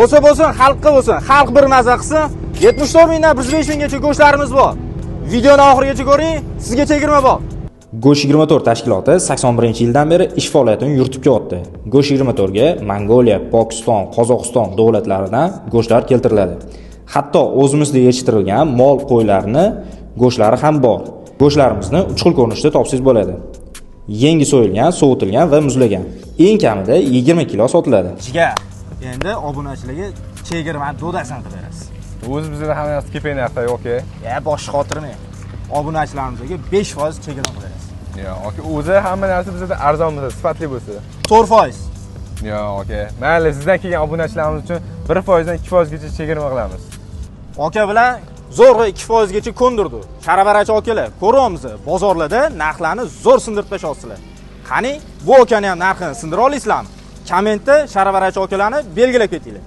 Bo'lsa bo'lsin, xalqqa bo'lsin. Xalq bir maza qilsin. 74 mingdan 105 minggacha go'shtlarimiz bor. Videoni oxirigacha ko'ring, sizga chegirma bor. Go'sht 24 tashkiloti 81-yildan beri ish faoliyatini yuritib kelyapti. Go'sht 24 ga Mongoliya, Pokiston, Qozog'iston davlatlaridan go'shtlar keltiriladi. Hatto o'zimizda yetishtirilgan mol qo'ylarni go'shtlari ham bor. Go'shtlarimizni 3 xil ko'rinishda topsangiz bo'ladi. Yangi so'yilgan, sovutilgan va muzlagan. Eng kamida 20 kilo sotiladi. Jigar, endi obunachilarga chegirmani dodasini qilib berasiz. O'zi bizda hamma narsa kepak narxda, aka. Ya, bosh xotirmang. Obunachilarimizga 5% chegirma qilib berasiz. Yo'q, aka, o'zi hamma narsa bizda arzon bo'lsa, sifatli bo'lsa. 4%. Yo'q, aka. Mayli, sizdan kelgan obunachilarimiz uchun 1% dan 2% gacha chegirma qilamiz. Aka bilan zo'rg'a 2% gacha ko'ndirdi. Sharabarachi akalar, ko'ryapmiz, bozorlarda narxlarni zo'r sindirib tashlayapsizlar. Qani, bu akani ham narxini sindira olasizlarmi? Kommentda sharabarachi akalarni belgilab ketinglar.